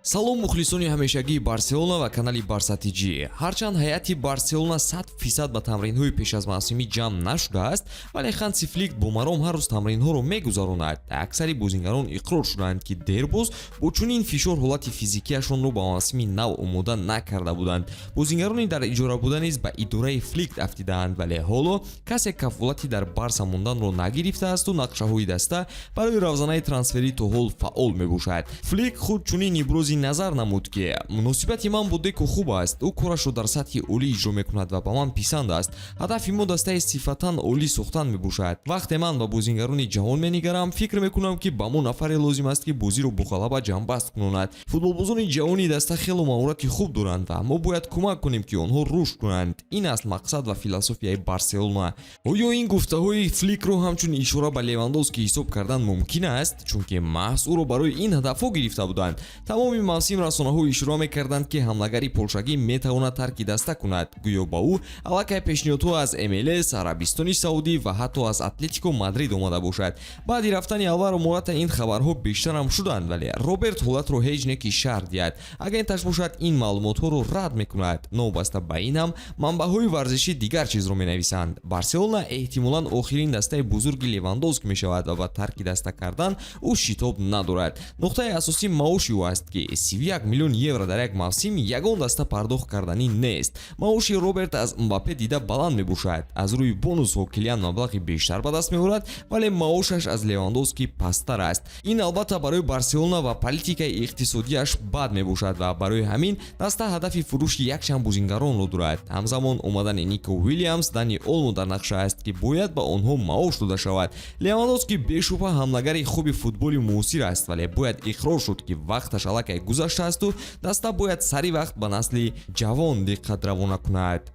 Салом, мухлисони ҳамешагии Барселона ва канали Барса ТЖ. Ҳарчанд ҳайати Барселона 100% ба тамринҳои пеш аз мавсимӣ ҷамъ нашудааст, вале Ханси Флик бо маром ҳар рӯз тамринҳоро мегузаронад. Аксари бозингарон иқрор шудаанд, ки дербоз бо чунин фишор ҳолати физикиашонро ба мавсими нав омода накарда буданд. Бозингарони дар иҷора буда низ ба идораи Флик афтидаанд, вале ҳоло касе кафолати дар Барса монданро нагирифтаасту нақшаҳои даста барои равзанаи трансферӣ то ҳол фаъол мебошад. Флик худ чунин ибрози назар намуд, ки муносибати ман бо Деку хуб аст, ӯ корашро дар сатҳи олӣ иҷро мекунад ва ба ман писанд аст. Ҳадафи мо дастаи сифатан олӣ сохтан мебошад. Вақте ман ба бозингарони ҷаҳон менигарам, фикр мекунам, ки ба мо нафаре лозим аст, ки бозиро бо ғалаба ҷамъбаст кунонад. Футболбозони ҷавони даста хело маҳорати хуб доранд ва мо бояд кӯмак кунем, ки онҳо рушд кунанд. Ин аст мақсад ва философияи Барселона. Оё ин гуфтаҳои Фликро ҳамчун ишора ба Левандовски ҳисоб кардан мумкин аст? Чунки маҳз ӯро барои ин ҳадафҳо гирифта буданд. Тамоми мавсим расонаҳо ишора мекарданд, ки ҳамлагари полшагӣ метавонад тарки даста кунад. Гӯё ба ӯ аллакай пешниҳодҳо аз МЛС, Арабистони Саудӣ ва ҳатто аз Атлетико Мадрид омада бошад. Баъди рафтани Алваро Мората ин хабарҳо бештарам шуданд, вале Роберт ҳолатро ҳеҷ не ки шарҳ диҳад. Агенташ бошад, ин маълумотҳоро рад мекунад. Новобаста ба ин ҳам манбаъҳои варзишӣ дигар чизро менависанд. Барселона эҳтимолан охирин дастаи бузурги Левандовски мешавад ва ба тарки даста кардан ӯ шитоб надорад. Нуқтаи асосӣ маоши ӯ аст, ки 31 миллион евро дар як мавсим ягон даста пардохт карданӣ нест. Маоши Роберт аз Мбаппе дида баланд мебошад. Аз рӯи бонусҳо Килиан маблағи бештар ба даст меорад, вале маошаш аз Левандовски пасттар аст. Ин албатта барои Барселона ва политикаи иқтисодиаш бад мебошад ва барои ҳамин даста ҳадафи фурӯши якчанд бозингаронро дорад. Ҳамзамон омадани Нико Уилямс, Дани Олмо дар нақша аст, ки бояд ба онҳо маош дода шавад. Левандовски бешубҳа ҳамлагари хуби футболи муосир аст, вале бояд иқрор шуд, ки вақташ аллакай гузаштаасту даста бояд сари вақт ба насли ҷавон диққат равона кунад.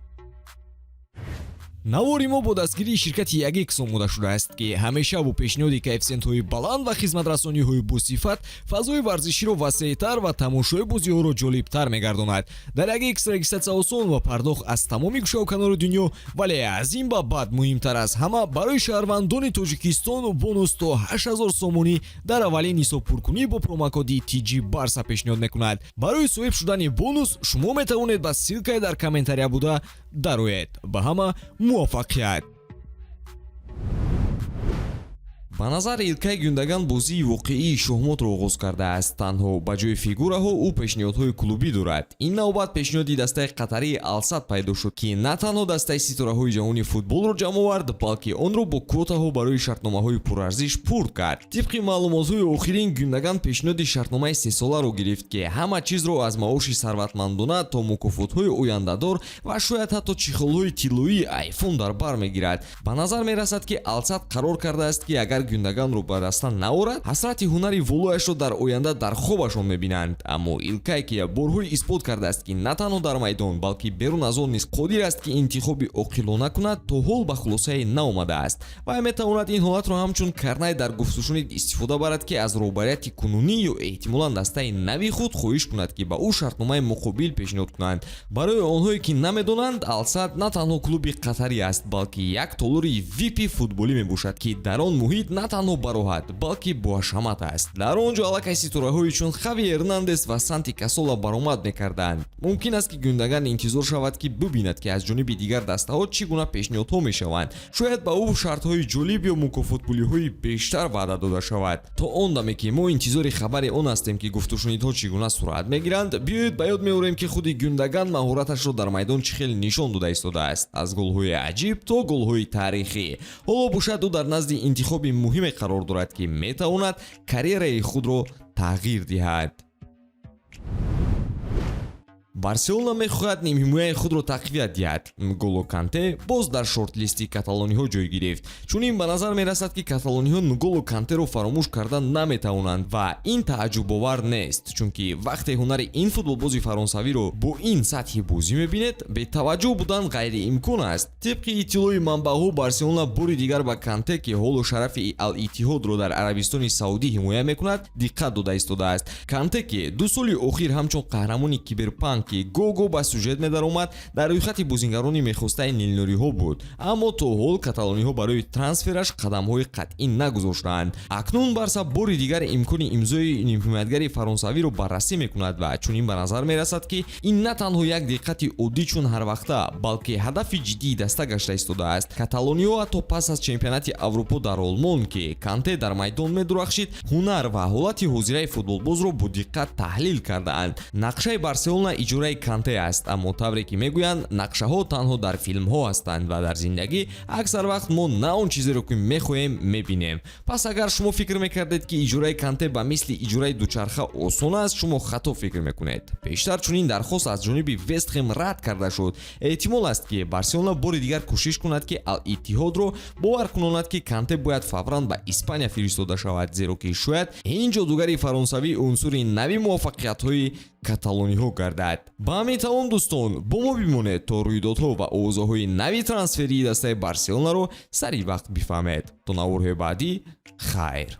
Навори мо бо дастгирии ширкати Ягикс омода шудааст, ки ҳамеша бо пешниҳоди коэффисиентҳои баланд ва хизматрасониҳои босифат фазои варзиширо васеътар ва тамошои бозиҳоро ҷолибтар мегардонад. Дар Ягикс регистратсия осон ва пардохт аз тамоми гӯшаву канори дунё, вале аз ин ба баъд, муҳимтар аз ҳама, барои шаҳрвандони Тоҷикистон бонус то 8000 сомонӣ дар аввалин ҳисобпуркунӣ бо промокоди TG Барса пешниҳод мекунад. Барои соҳиб шудани бонус шумо метавонед ба ссылкаи дар комментария буда дароед. Ба ҳама муваффақият! Ба назар Илкай Гюндаган бозии воқеии шоҳмотро оғоз кардааст. Танҳо ба ҷои фигураҳо ӯ пешниҳодҳои клубӣ дорад. Ин навбат пешниҳоди дастаи қатарии Алсад пайдо шуд, ки на танҳо дастаи ситораҳои ҷаҳони футболро ҷамъ овард, балки онро бо квотаҳо барои шартномаҳои пурарзиш пур кард. Тибқи маълумотҳои охирин, Гюндаган пешниҳоди шартномаи сесоларо гирифт, ки ҳама чизро аз маоши сарватмандона то мукофотҳои ояндадор ва шояд ҳатто чехолҳои тиллоии Айфон дар бар мегирад. Ба назар мерасад, ки Алсад қарор кардааст, ки агар Гюндаганро ба даста наорад, ҳасрати ҳунари волояшро дар оянда дар хобашон мебинанд. Аммо Илкай, ки борҳо исбот кардааст, ки на танҳо дар майдон, балки берун аз он низ қодир аст, ки интихоби оқилона кунад, то ҳол ба хулосае наомадааст. Вай метавонад ин ҳолатро ҳамчун карнай дар гуфтушунид истифода барад, ки аз роҳбарияти кунунӣ ё эҳтимолан дастаи нави худ хоҳиш кунад, ки ба ӯ шартномаи муқобил пешниҳод кунанд. Барои онҳое, ки намедонанд, Алсад на танҳо клуби қатарӣ аст, балки як толори VIP футболӣ мебошад, ки дар он муҳит на танҳо бароҳат, балки боҳашамат аст. Дар он ҷо аллакай ситораҳои чун Хави Эрнандес ва Санти Касола баромад мекарданд. Мумкин аст, ки Гюндаган интизор шавад, ки бибинад, ки аз ҷониби дигар дастаҳо чӣ гуна пешниҳодҳо мешаванд. Шояд ба ӯ шартҳои ҷолиб ё мукофотпулиҳои бештар ваъда дода шавад. То он даме, ки мо интизори хабари он ҳастем, ки гуфтушунидҳо чӣ гуна сурат мегиранд, биёед ба ёд меорем, ки худи Гюндаган маҳораташро дар майдон чӣ хел нишон дода истодааст, аз голҳои аҷиб то голҳои таърихӣ. Ҳоло бошад, ӯ дар назди интихоби муҳиме қарор дорад, ки метавонад карьераи худро тағйир диҳад. Барселона мехоҳад нимҳимояи худро тақвият диҳад. Нголо Канте боз дар шортлисти каталониҳо ҷой гирифт. Чунин ба назар мерасад, ки каталониҳо Нголо Кантеро фаромӯш кардан наметавонанд ва ин тааҷҷубовар нест, чунки вақте ҳунари ин футболбози фаронсавиро бо ин сатҳи бозӣ мебинед, бетаваҷҷӯҳ будан ғайриимкон аст. Тибқи иттилои манбаъҳо, Барселона бори дигар ба Канте, ки ҳоло шарафи Ал-Иттиҳодро дар Арабистони Саудӣ ҳимоя мекунад, диққат дода истодааст. Канте, ки 2 соли охир ҳамчун қаҳрамони киберпанк ҳам ки гоҳ-гоҳ ба сюжет медаромад, дар рӯйхати бозингарони мехостаи нилнуриҳо буд, аммо то ҳол каталониҳо барои трансфераш қадамҳои қатъӣ нагузоштаанд. Акнун Барса бори дигар имкони имзои нимҳимоятгари фаронсавиро баррасӣ мекунад ва чунин ба назар мерасад, ки ин на танҳо як диққати оддӣ, чун ҳарвақта, балки ҳадафи ҷиддии даста гашта истодааст. Каталониҳо ҳатто пас аз чемпионати Аврупо дар Олмон, ки Канте дар майдон медурахшид, ҳунар ва ҳолати ҳозираи футболбозро бо диққат таҳлил кардаанд. Нақшаи Барселона иҷораи Канте аст, аммо тавре ки мегӯянд, нақшаҳо танҳо дар филмҳо ҳастанд ва дар зиндагӣ аксар вақт мо на он чизеро, ки мехоҳем, мебинем. Пас агар шумо фикр мекардед, ки иҷораи Канте ба мисли иҷораи дучарха осон аст, шумо хато фикр мекунед. Пештар чунин дархост аз ҷониби Вестхем рад карда шуд. Эҳтимол аст, ки Барселона бори дигар кӯшиш кунад, ки Ал Иттиҳодро бовар кунонад, ки Канте бояд фавран ба Испания фиристода шавад, зеро ки шояд ин ҷодугари фаронсавӣ унсури нави муваффақиятҳои каталониҳо гардад. Ба ҳамин тамом, дӯстон. Бо мо бимонед, то рӯйдодҳо ва овозаҳои нави трансферии дастаи Барселонаро сари вақт бифаҳмед. То наворҳои баъдӣ, хайр.